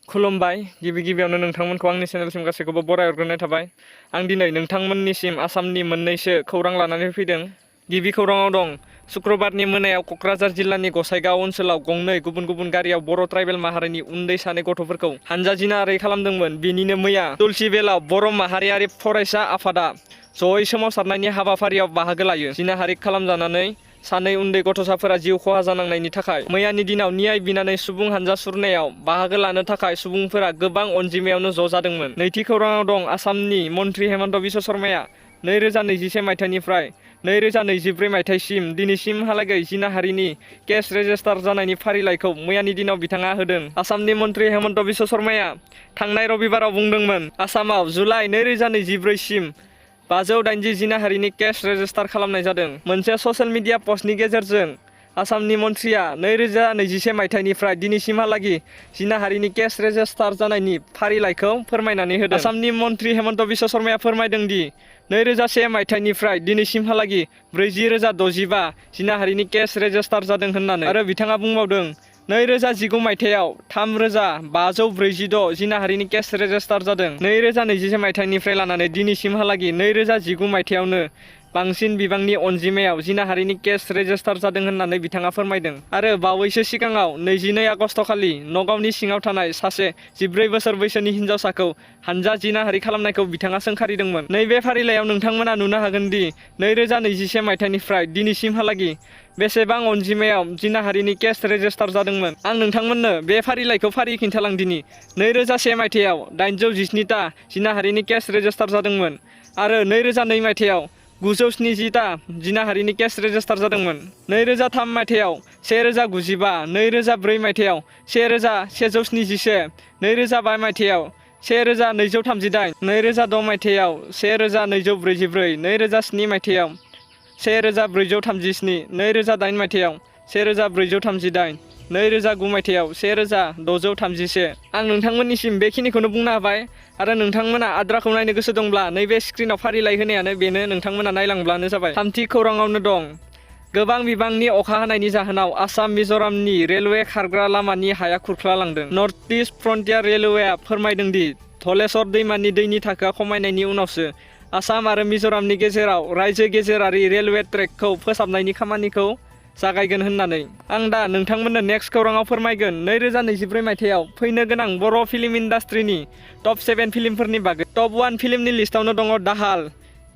खुलुमबाय गिबियावनो नोंथांमोनखौ आंनि चेनेलसिम गासैखौबो बरायहरग्रोनाय थाबाय। आं दिनै नोंथांमोननिसिम आसामनि मोननैसो खौरां लानानै फैदों। गिबि खौराङाव दं शुक्रबारनि मोनायाव क'क्राझार जिल्लानि गसाइगाव ओनसोलाव गंनै गुबुन गुबुन गारियाव बर' ट्राइबेल माहारिनि उन्दै सानै गथ'फोरखौ हानजा जिनाहारि खालामदोंमोन। बेनिनो मैया तुलसिबेलाव बर' माहारियारि फरायसा आफादा जयै सोमावसारनायनि हाबाफारियाव बाहागो लायो। जिनाहारि खालामजानानै सानै उन्दै गथ'साफोरा जिउ खहा जानांनायनि थाखाय मैयानि दिनाव नियाय बिनानै सुबुं हानजा सुरनायाव बाहागो लानो थाखाय सुबुंफोरा गोबां अनजिमायावनो ज' जादोंमोन। नैथि खौराङाव दं आसामनि मन्त्रि हेमन्त बिश्व शर्माया 2021 मायथाइनिफ्राय 2024 मायथाइसिम दिनैसिमहालागै जिनाहारिनि केस रेजिस्टार जानायनि फारिलाइखौ मैयानि दिनाव बिथाङा होदों। आसामनि मन्त्रि हेमन्त बिश्व शर्माया थांनाय रबिबाराव बुंदोंमोन आसामाव जुलाइ 2024 सिम 580 जिनाहारिनि केस रेजिस्टार खालामनाय जादों। मोनसे ससियेल मिडिया पस्टनि गेजेरजों आसामनि मन्थ्रिया 2021 मायथाइनिफ्राय दिनैसिमहालागै जिनाहारिनि केस रेजिस्टार जानायनि फारिलाइखौ फोरमायनानै होदों। आसामनि मन्त्रि हेमन्त बिश्व शर्माया फोरमायदों दि 2001 मायथाइनिफ्राय दिनैसिमहालागै 40,065 जिनाहारिनि केस रेजिस्टार जादों होननानै। आरो बिथाङा बुंबावदों 2019 मायथाइयाव 3,546 जिनाहारिनि केस रेजिस्टार जादों। 2021 मायथाइनिफ्राय लानानै दिनैसिमहालागै 2019 मायथाइयावनो बांसिन बिबांनि अनजिमायाव जिनाहारिनि केस रेजिस्टार जादों होननानै बिथाङा फोरमायदों। आरो बावैसो सिगाङाव 22 आगस्तखालि नगावनि सिङाव थानाय सासे 14 बोसोर बैसोनि हिन्जावसाखौ हानजा जिनाहारि खालामनायखौ बिथाङा सोंखारिदोंमोन। नैबे फारिलाइयाव नोंथांमोना नुनो हागोन दि 2021 मायथाइनिफ्राय दिनैसिमहालागै बेसेबां अनजिमायाव जिनाहारिनि केस रेजिस्टार जादोंमोन। आं नोंथांमोननो बे फारिलाइखौ फारियै खिन्थालांदिनि। 2001 मायथाइयाव 817टा जिनाहारिनि केस रेजिस्टार जादोंमोन आरो 2002 मायथाइयाव 970टा जिनाहारिनि केस रेजिस्टार जादोंमोन। 2003 मायथाइयाव 1095, 2004 मायथाइयाव 1171, 2005 मायथाइयाव 1238, 2006 मायथाइयाव 1244, 2007 मायथाइयाव 1437, 2008 मायथाइयाव 1438, 2009 मायथाइयाव 1631। आं नोंथांमोननिसिम बेखिनिखौनो बुंनो हाबाय आरो नोंथांमोना आद्राखौ नायनो गोसो दंब्ला नैबे स्क्रिनाव फारिलाइ होनायानो बेनो, नोंथांमोना नायलांब्लानो जाबाय। थामथि खौराङावनो दं गोबां बिबांनि अखा हानायनि जाहोनाव आसाम मिज'रामनि रेलवे खारग्रा लामानि हाया खुरख्लालांदों। नर्थ इस्ट फ्रन्टियार रेलवेआ फोरमायदों दि धलेश्वर दैमानि दैनि थाखोआ खमायनायनि उनावसो आसाम आरो मिज'रामनि गेजेराव रायजो गेजेरारि रेलवे ट्रेकखौ फोसाबनायनि खामानिखौ जागायगोन होननानै। आं दा नोंथांमोननो नेक्स्ट खौराङाव फोरमायगोन 2024 मायथाइयाव फैनो गोनां बर' फिल्म इन्डास्ट्रिनि टप 7 फिल्मफोरनि बागै। टप 1 फिल्मनि लिस्टावनो दङ दाहाल।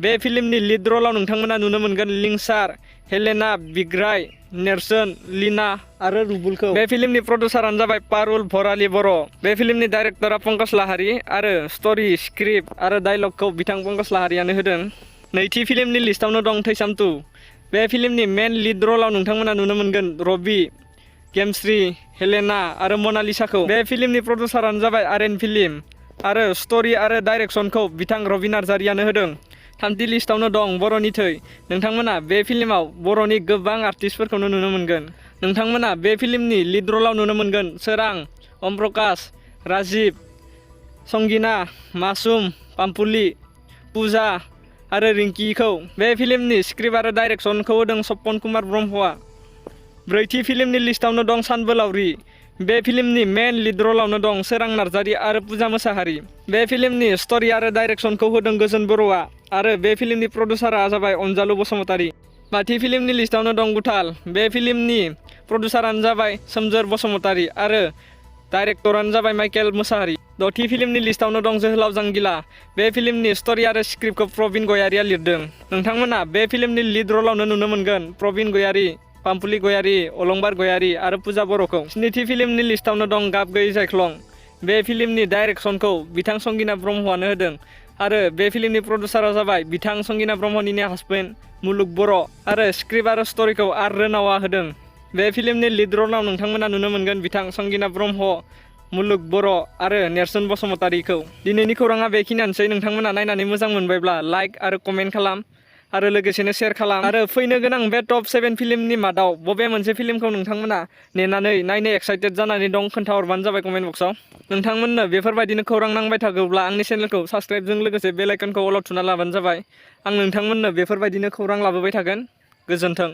बे फिल्मनि लिड रलाव नोंथांमोना नुनो मोनगोन लिंसार, हेलेना, बिग्राय, नेरसोन, लीना आरो रुबुलखौ। बे फिल्मनि प्रडिउसारानो जाबाय पारुल भराली बर'। बे फिल्मनि डाइरेक्टरा पंकज लाहारी आरो स्ट'रि, स्क्रिप्ट आरो डायलगखौ बिथां पंकज लाहारीयानो होदों। नैथि फिल्मनि लिस्टावनो दं थैसाम 2। बे फिल्मनि मेन लिड रलाव नोंथांमोना नुनो मोनगोन रबि, गेमश्री, हेलेना आरो मनालिसाखौ। बे फिल्मनि प्रडिउसारानो जाबाय आर्यन फिल्म आरो स्ट'रि आरो डाइरेक्सनखौ बिथां रबि नार्जारियानो होदों। थामथि लिस्टावनो दं बर'नि थै। नोंथांमोना बे फिल्माव बर'नि गोबां आर्टिस्टफोरखौनो नुनो मोनगोन। नोंथांमोना बे फिल्मनि लिड रलाव नुनो मोनगोन सोरां, अम प्रकाश, राजिब, संगिना, मासुम, पाम्पुलि, पुजा आरो रिंकिखौ। बे फिल्मनि स्क्रिप्ट आरो डाइरेक्सनखौ होदों सपन कुमार ब्रह्मआ। ब्रैथि फिल्मनि लिस्टावनो दं सानबोलावरि। बे फिल्मनि मेन लिड रलावनो दं सोरां नार्जारि आरो पुजा मोसाहारि। बे फिल्मनि स्ट'रि आरो डाइरेक्सनखौ होदों गोजोन बर'आ आरो बे फिल्मनि प्रडिउसारा जाबाय अनजालु बसुमतारी। बाथि फिल्मनि लिस्टावनो दं गुथाल। बे फिल्मनि प्रडिउसारानो जाबाय सोमजोर बसुमतारी आरो डाइरेक्टरानो जाबाय माइकेल मोसाहारि। दथि फिल्मनि लिस्टावनो दं जोहोलाव जांगिला। बे फिल्मनि स्ट'रि आरो स्क्रिप्टखौ प्रबिन गयारिया लिरदों। नोंथांमोना बे फिल्मनि लिड रलावनो नुनो मोनगोन प्रबिन गयारि, पाम्पुलि गयारि, अलंबार गयारि आरो पुजा बर'खौ। स्निथि फिल्मनि लिस्टावनो दं गाब गैयै जायख्लं। बे फिल्मनि डाइरेक्सनखौ बिथां संगिना ब्रह्मआनो होदों आरो बे फिल्मनि प्रडिउसारा जाबाय बिथां संगिना ब्रह्मनिनो हासबेन्ड मुलुग बर' आरो स्क्रिप्ट आरो स्ट'रिखौ आर रोनावा होदों। बे फिल्मनि लिड रलाव नोंथांमोना नुनो मोनगोन बिथां संगिना ब्रह्म, मुलुग बर' आरो नेरसोन बसुमतारीखौ। दिनैनि खौराङा बेखिनियानोसै। नोंथांमोना नायनानै मोजां मोनबायब्ला लाइक आरो कमेन्ट खालाम आरो लोगोसेनो शेयार खालाम। आरो फैनो गोनां बे टप 7 फिल्मनि मादाव बबे मोनसे फिल्मखौ नोंथांमोना नेनानै नायनो एक्साइटेड जानानै दं खोन्थाहरबानो जाबाय कमेन्ट बक्सआव। नोंथांमोननो बेफोरबायदिनो खौरां नांबाय थागौब्ला आंनि चेनेलखौ साबस्क्राइबजों लोगोसे बेल आइकनखौ अल आउट थुना लाबानो जाबाय। आं नोंथांमोननो बेफोरबायदिनो खौरां लाबोबाय थागोन। गोजोन्थों।